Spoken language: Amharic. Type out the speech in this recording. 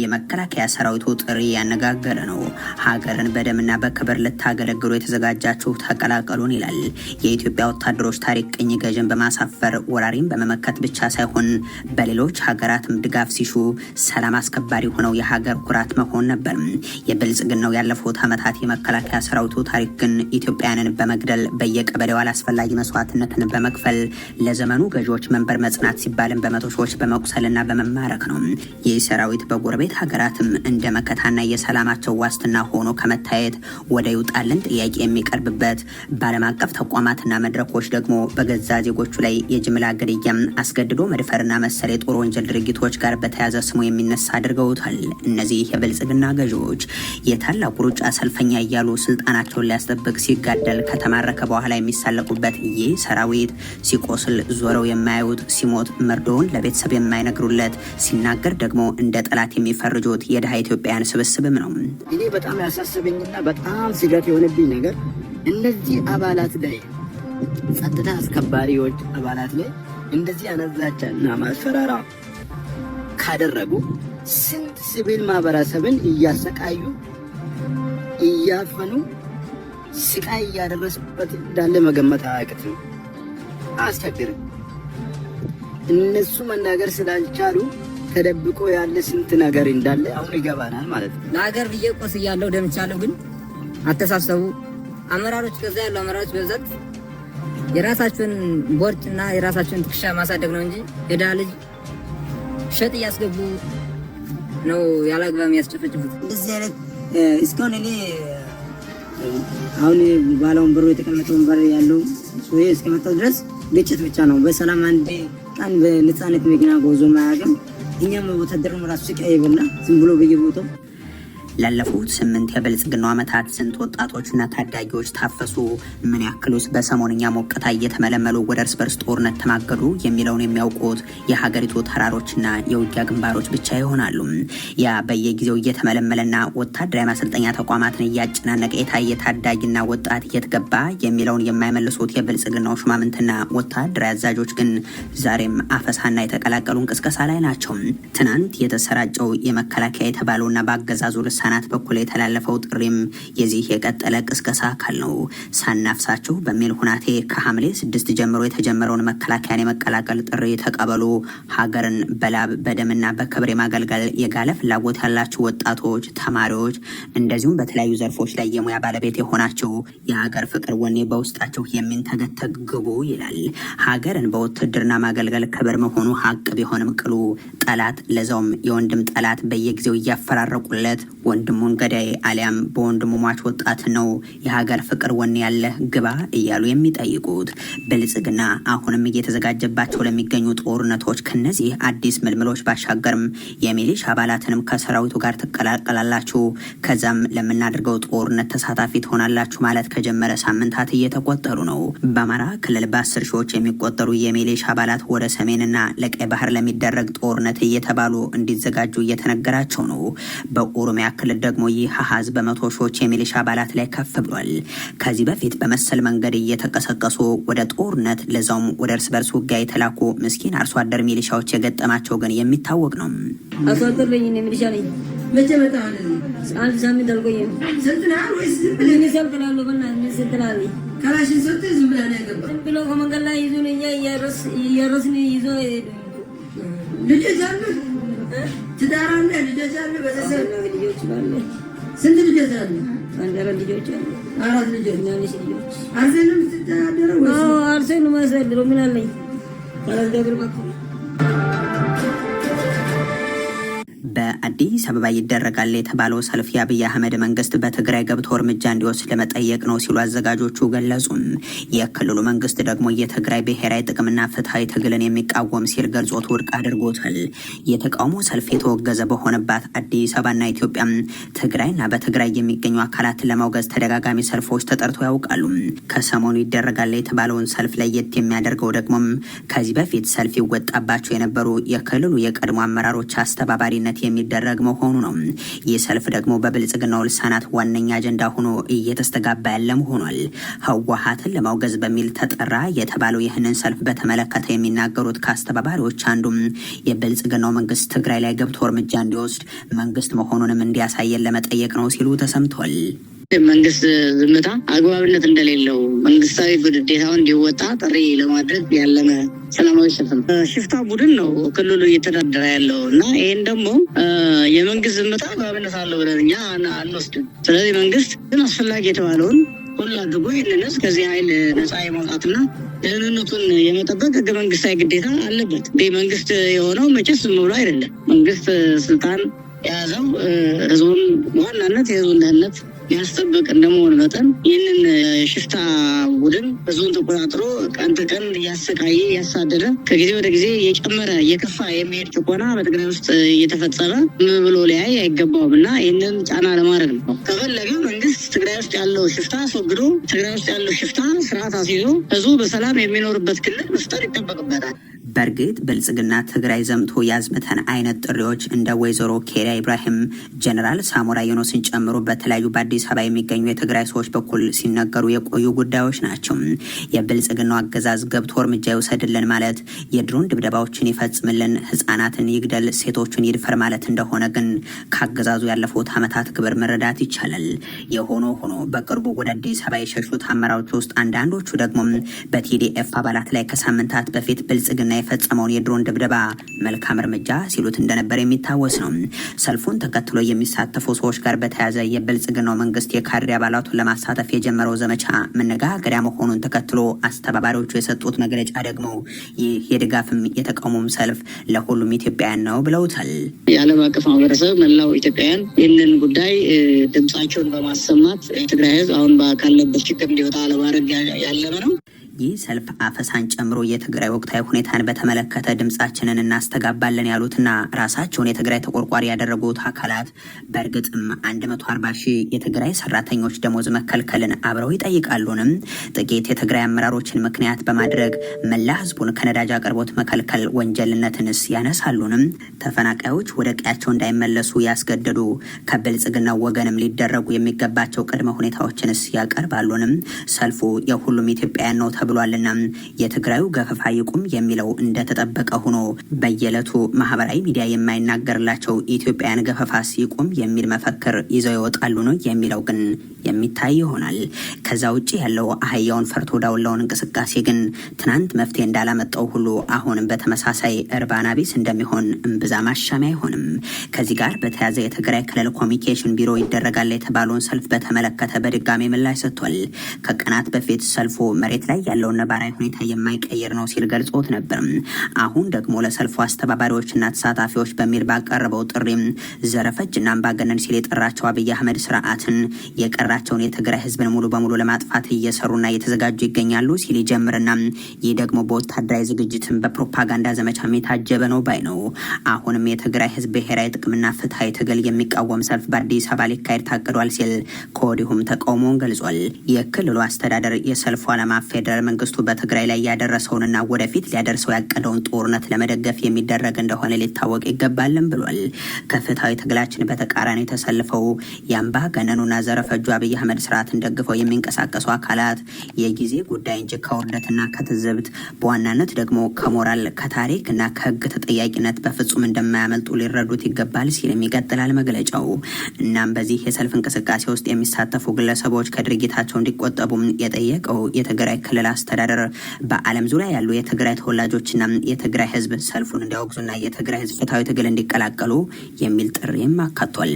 የመከላከያ ሰራዊቱ ጥሪ ያነጋገረ ነው። ሀገርን በደምና በክብር ልታገለግሉ የተዘጋጃችሁ ተቀላቀሉን ይላል። የኢትዮጵያ ወታደሮች ታሪክ ቅኝ ገዥን በማሳፈር ወራሪን በመመከት ብቻ ሳይሆን በሌሎች ሀገራትም ድጋፍ ሲሹ ሰላም አስከባሪ ሆነው የሀገር ኩራት መሆን ነበር። የብልጽግናው ያለፉት ዓመታት የመከላከያ ሰራዊቱ ታሪክ ግን ኢትዮጵያንን በመግደል፣ በየቀበሌው አላስፈላጊ መስዋዕትነትን በመክፈል፣ ለዘመኑ ገዢዎች መንበር መጽናት ሲባልም በመቶ ሺዎች በመቁሰልና በመማረክ ነው። ይህ ሰራዊት በጎረቤት ሀገራትም እንደ መከታና የሰላማቸው ዋስትና ሆኖ ከመታየት ወደ ይውጣልን ጥያቄ የሚቀርብበት፣ በዓለም አቀፍ ተቋማትና መድረኮች ደግሞ በገዛ ዜጎቹ ላይ የጅምላ ግድያም፣ አስገድዶ መድፈርና መሰል የጦር ወንጀል ድርጊቶች ጋር በተያያዘ ስሙ የሚነሳ አድርገውታል። እነዚህ የብልጽግና ገዢዎች የታላቁ ሩጫ ሰልፈኛ እያሉ ስልጣናቸውን ሊያስጠብቅ ሲጋደል ከተማረከ በኋላ የሚሳለቁበት ይህ ሰራዊት ሲቆስል ዞረው የማያዩት፣ ሲሞት መርዶውን ለቤተሰብ የማይነግሩለት፣ ሲናገር ደግሞ እንደ ጠላት የሚፈርጁት የድሃ ኢትዮጵያውያን ስብስብም ነው። እኔ በጣም ያሳሰበኝና በጣም ስጋት የሆነብኝ ነገር እነዚህ አባላት ላይ፣ ጸጥታ አስከባሪዎች አባላት ላይ እንደዚህ አይነት ዛቻና ማስፈራሪያ ካደረጉ ስንት ሲቪል ማህበረሰብን እያሰቃዩ፣ እያፈኑ፣ ስቃይ እያደረሱበት እንዳለ መገመት አያቅትም፣ አያስቸግርም። እነሱ መናገር ስላልቻሉ ተደብቆ ያለ ስንት ነገር እንዳለ አሁን ይገባናል ማለት ነው። ለሀገር ብዬ ቆስያለሁ፣ ደምቻለሁ። ግን አተሳሰቡ አመራሮች፣ ከዛ ያሉ አመራሮች በብዛት የራሳቸውን ቦርጭና የራሳቸውን ትከሻ ማሳደግ ነው እንጂ የድሃ ልጅ ሸጥ እያስገቡ ነው ያላግባብ የሚያስጨፈጭፉት። እንደዚህ አይነት እስካሁን እኔ አሁን ባለ ወንበሩ፣ የተቀመጠ ወንበር ያለው ሰውዬ እስከመጣው ድረስ ግጭት ብቻ ነው። በሰላም አንድ ቀን በነፃነት መኪና ጎዞ አያውቅም። እኛም ወታደሩም ራሱ ስቃይ የበላ ዝም ብሎ በየቦታው። ላለፉት 8 የብልጽግናው ዓመታት ስንት ወጣቶችና ታዳጊዎች ታፈሱ? ምን ያክሉስ በሰሞንኛ ሞቅታ እየተመለመሉ ወደ እርስ በርስ ጦርነት ተማገዱ የሚለውን የሚያውቁት የሀገሪቱ ተራሮችና የውጊያ ግንባሮች ብቻ ይሆናሉ። ያ በየጊዜው እየተመለመለና ወታደራዊ ማሰልጠኛ ተቋማትን እያጨናነቀ የታየ ታዳጊና ወጣት የት ገባ የሚለውን የማይመልሱት የብልጽግናው ሹማምንትና ወታደራዊ አዛዦች ግን ዛሬም አፈሳና የተቀላቀሉ እንቅስቀሳ ላይ ናቸው። ትናንት የተሰራጨው የመከላከያ የተባለውና በአገዛዙ ልሳናት በኩል የተላለፈው ጥሪም የዚህ የቀጠለ ቅስቀሳ አካል ነው። ሳናፍሳችሁ በሚል ሁናቴ ከሐምሌ 6 ጀምሮ የተጀመረውን መከላከያን የመቀላቀል ጥሪ ተቀበሉ። ሀገርን በላብ በደምና በክብር የማገልገል የጋለ ፍላጎት ያላችሁ ወጣቶች፣ ተማሪዎች፣ እንደዚሁም በተለያዩ ዘርፎች ላይ የሙያ ባለቤት የሆናችሁ፣ የሀገር ፍቅር ወኔ በውስጣችሁ የሚንተገተግ ግቡ ይላል። ሀገርን በውትድርና ማገልገል ክብር መሆኑ ሀቅ ቢሆንም ቅሉ ጠላት፣ ለዛውም የወንድም ጠላት፣ በየጊዜው እያፈራረቁለት ወንድሙን ገዳይ አሊያም በወንድሙ ሟች ወጣት ነው የሀገር ፍቅር ወኔ ያለህ ግባ እያሉ የሚጠይቁት። ብልጽግና አሁንም እየተዘጋጀባቸው ለሚገኙ ጦርነቶች ከነዚህ አዲስ ምልምሎች ባሻገርም የሚሊሻ አባላትንም ከሰራዊቱ ጋር ትቀላቀላላችሁ፣ ከዛም ለምናደርገው ጦርነት ተሳታፊ ትሆናላችሁ ማለት ከጀመረ ሳምንታት እየተቆጠሩ ነው። በአማራ ክልል በ10 ሺዎች የሚቆጠሩ የሚሊሻ አባላት ወደ ሰሜንና ለቀይ ባህር ለሚደረግ ጦርነት እየተባሉ እንዲዘጋጁ እየተነገራቸው ነው። በኦሮሚያ ክልል ደግሞ ይህ አሃዝ በመቶ ሺዎች የሚሊሻ አባላት ላይ ከፍ ብሏል። ከዚህ በፊት በመሰል መንገድ እየተቀሰቀሱ ወደ ጦርነት፣ ለዛውም ወደ እርስ በርስ ውጊያ የተላኩ ምስኪን አርሶ አደር ሚሊሻዎች የገጠማቸው ግን የሚታወቅ ነው። አርሶ አደር ነኝ እኔ፣ ሚሊሻ ነኝ። መቼ መጣህ? አንድ ሳምንት አልቆየም። ሰልጥነሃል ወይስ ዝም ብለህ? ምን ሰልጥናለሁ? በእናትህ ምን ሰልጥናለሁ? ካላሽን ሰጥተህ ዝም ብለህ ነው የገባህ? ዝም ብሎ ከመንገድ ላይ ይዞን እኛ እያረስን ይዞ ሄዱ። ልጆች አሉ? ትዳር አለ? ልጆች አሉ? ቤተሰብ? ልጆች አሉ። ስንት ልጆች አሉ? አንድ አራት ልጆች አሉ። አራት ልጆች። ትናንሽ ልጆች። አርሰህ ነው የምትተዳደረው ወይስ? አዎ፣ አርሰን ነው የማሳድረው። ምን አለኝ? ካለእግዚአብሔር በኩል። በአዲስ አበባ ይደረጋል የተባለው ሰልፍ የአብይ አህመድ መንግስት በትግራይ ገብቶ እርምጃ እንዲወስድ ለመጠየቅ ነው ሲሉ አዘጋጆቹ ገለጹም። የክልሉ መንግስት ደግሞ የትግራይ ብሔራዊ ጥቅምና ፍትሐዊ ትግልን የሚቃወም ሲል ገልጾት ውድቅ አድርጎታል። የተቃውሞ ሰልፍ የተወገዘ በሆነባት አዲስ አበባና ኢትዮጵያ ትግራይና በትግራይ የሚገኙ አካላትን ለማውገዝ ተደጋጋሚ ሰልፎች ተጠርተው ያውቃሉ። ከሰሞኑ ይደረጋል የተባለውን ሰልፍ ለየት የሚያደርገው ደግሞም ከዚህ በፊት ሰልፍ ይወጣባቸው የነበሩ የክልሉ የቀድሞ አመራሮች አስተባባሪነት በዋናነት የሚደረግ መሆኑ ነው። ይህ ሰልፍ ደግሞ በብልጽግናው ልሳናት ዋነኛ አጀንዳ ሆኖ እየተስተጋባ ያለም ሆኗል። ህወሓትን ለማውገዝ በሚል ተጠራ የተባለው ይህንን ሰልፍ በተመለከተ የሚናገሩት ከአስተባባሪዎች አንዱም የብልጽግናው መንግስት ትግራይ ላይ ገብቶ እርምጃ እንዲወስድ፣ መንግስት መሆኑንም እንዲያሳየን ለመጠየቅ ነው ሲሉ ተሰምቷል። መንግስት ዝምታ አግባብነት እንደሌለው፣ መንግስታዊ ግዴታውን እንዲወጣ ጥሪ ለማድረግ ያለመ ሰላማዊ ሰልፍ ነው። ሽፍታ ቡድን ነው ክልሉ እየተዳደረ ያለው እና ይህን ደግሞ የመንግስት ዝምታ አግባብነት አለው ብለን እኛ አንወስድም። ስለዚህ መንግስት ግን አስፈላጊ የተባለውን ሁሉ አድርጎ ይህንን ህዝብ ከዚህ ኃይል ነፃ የማውጣትና ደህንነቱን የመጠበቅ ህገ መንግስታዊ ግዴታ አለበት። እንዲህ መንግስት የሆነው መቼስ ዝም ብሎ አይደለም። መንግስት ስልጣን የያዘው ህዝቡን፣ በዋናነት የህዝቡን ደህንነት ያስጠብቅ እንደመሆኑ መጠን፣ ይህንን ሽፍታ ቡድን ህዝቡን ተቆጣጥሮ ቀን ተቀን እያሰቃየ፣ እያሳደደ፣ ከጊዜ ወደ ጊዜ እየጨመረ እየከፋ የሚሄድ ጭቆና በትግራይ ውስጥ እየተፈጸመ ዝም ብሎ ሊያይ አይገባውም እና ይህንን ጫና ለማድረግ ነው። ከፈለገ መንግስት ትግራይ ውስጥ ያለው ሽፍታ አስወግዶ፣ ትግራይ ውስጥ ያለው ሽፍታ ስርዓት አስይዞ፣ ህዝቡ በሰላም የሚኖርበት ክልል መፍጠር ይጠበቅበታል። በእርግጥ ብልጽግና ትግራይ ዘምቶ ያዝምተን አይነት ጥሪዎች እንደ ወይዘሮ ኬሪያ ኢብራሂም፣ ጀነራል ሳሞራ የኑስን ጨምሮ በተለያዩ በአዲስ አበባ የሚገኙ የትግራይ ሰዎች በኩል ሲነገሩ የቆዩ ጉዳዮች ናቸው። የብልጽግናው አገዛዝ ገብቶ እርምጃ ይውሰድልን ማለት የድሮን ድብደባዎችን ይፈጽምልን፣ ህጻናትን ይግደል፣ ሴቶችን ይድፈር ማለት እንደሆነ ግን ከአገዛዙ ያለፉት ዓመታት ግብር መረዳት ይቻላል። የሆኖ ሆኖ በቅርቡ ወደ አዲስ አበባ የሸሹት አመራሮች ውስጥ አንዳንዶቹ ደግሞ በቲዲኤፍ አባላት ላይ ከሳምንታት በፊት ብልጽግና የፈጸመውን የድሮን ድብደባ መልካም እርምጃ ሲሉት እንደነበር የሚታወስ ነው። ሰልፉን ተከትሎ የሚሳተፉ ሰዎች ጋር በተያያዘ የብልጽግናው መንግስት የካድሬ አባላቱን ለማሳተፍ የጀመረው ዘመቻ መነጋገሪያ መሆኑን ተከትሎ አስተባባሪዎቹ የሰጡት መግለጫ ደግሞ ይህ የድጋፍም የተቃውሞም ሰልፍ ለሁሉም ኢትዮጵያውያን ነው ብለውታል። የዓለም አቀፍ ማህበረሰብ፣ መላው ኢትዮጵያውያን ይህንን ጉዳይ ድምፃቸውን በማሰማት የትግራይ ህዝብ አሁን ካለበት ችግር እንዲወጣ ለማድረግ ያለመ ነው። ይህ ሰልፍ አፈሳን ጨምሮ የትግራይ ወቅታዊ ሁኔታን በተመለከተ ድምጻችንን እናስተጋባለን ያሉትና ራሳቸውን የትግራይ ተቆርቋሪ ያደረጉት አካላት በእርግጥም 140 ሺህ የትግራይ ሰራተኞች ደሞዝ መከልከልን አብረው ይጠይቃሉንም? ጥቂት የትግራይ አመራሮችን ምክንያት በማድረግ መላ ህዝቡን ከነዳጅ አቅርቦት መከልከል ወንጀልነትንስ ያነሳሉንም? ተፈናቃዮች ወደ ቀያቸው እንዳይመለሱ ያስገደዱ ከብልጽግናው ወገንም ሊደረጉ የሚገባቸው ቅድመ ሁኔታዎችንስ ያቀርባሉንም? ሰልፉ የሁሉም ኢትዮጵያውያን ነው ተብሏልና የትግራዩ ገፈፋ ይቁም የሚለው እንደተጠበቀ ሆኖ፣ በየዕለቱ ማህበራዊ ሚዲያ የማይናገርላቸው ኢትዮጵያውያን ገፈፋስ ይቁም የሚል መፈክር ይዘው ይወጣሉ ነው የሚለው ግን የሚታይ ይሆናል። ከዛ ውጭ ያለው አህያውን ፈርቶ ዳውላውን እንቅስቃሴ ግን ትናንት መፍትሄ እንዳላመጣው ሁሉ አሁንም በተመሳሳይ እርባና ቢስ እንደሚሆን እምብዛም አሻሚ አይሆንም። ከዚህ ጋር በተያያዘ የትግራይ ክልል ኮሚኒኬሽን ቢሮ ይደረጋል የተባለውን ሰልፍ በተመለከተ በድጋሚ ምላሽ ሰጥቷል። ከቀናት በፊት ሰልፉ መሬት ላይ ያለውን ነባራዊ ሁኔታ የማይቀይር ነው ሲል ገልጾት ነበር። አሁን ደግሞ ለሰልፉ አስተባባሪዎችና ተሳታፊዎች በሚል ባቀረበው ጥሪ ዘረፈጅና አምባገነን ሲል የጠራቸው አብይ አህመድ ስርዓትን የቀራቸውን የትግራይ ህዝብን ሙሉ በሙሉ ለማጥፋት እየሰሩና እየተዘጋጁ ይገኛሉ ሲል ይጀምርና ይህ ደግሞ በወታደራዊ ዝግጅትም በፕሮፓጋንዳ ዘመቻም የታጀበ ነው ባይ ነው። አሁንም የትግራይ ህዝብ ብሔራዊ ጥቅምና ፍትሐዊ ትግል የሚቃወም ሰልፍ በአዲስ አበባ ሊካሄድ ታቅዷል ሲል ከወዲሁም ተቃውሞውን ገልጿል። የክልሉ አስተዳደር የሰልፉ ዓላማ ፌዴራል መንግስቱ በትግራይ ላይ ያደረሰውንና ወደፊት ሊያደርሰው ያቀደውን ጦርነት ለመደገፍ የሚደረግ እንደሆነ ሊታወቅ ይገባልም ብሏል። ከፍትሐዊ ትግላችን በተቃራኒ ተሰልፈው የአምባ ገነኑና ዘረፈጁ አብይ አህመድ ስርዓትን ደግፈው የሚንቀሳቀሱ አካላት የጊዜ ጉዳይ እንጂ ከውርደትና ከትዝብት፣ በዋናነት ደግሞ ከሞራል፣ ከታሪክ እና ከህግ ተጠያቂነት በፍጹም እንደማያመልጡ ሊረዱት ይገባል ሲልም ይቀጥላል መግለጫው። እናም በዚህ የሰልፍ እንቅስቃሴ ውስጥ የሚሳተፉ ግለሰቦች ከድርጊታቸው እንዲቆጠቡም የጠየቀው የትግራይ ክልል አስተዳደር በዓለም ዙሪያ ያሉ የትግራይ ተወላጆችና የትግራይ ህዝብ ሰልፉን እንዲያወግዙና የትግራይ ህዝብ ፍትሐዊ ትግል እንዲቀላቀሉ የሚል ጥሪም አካቷል።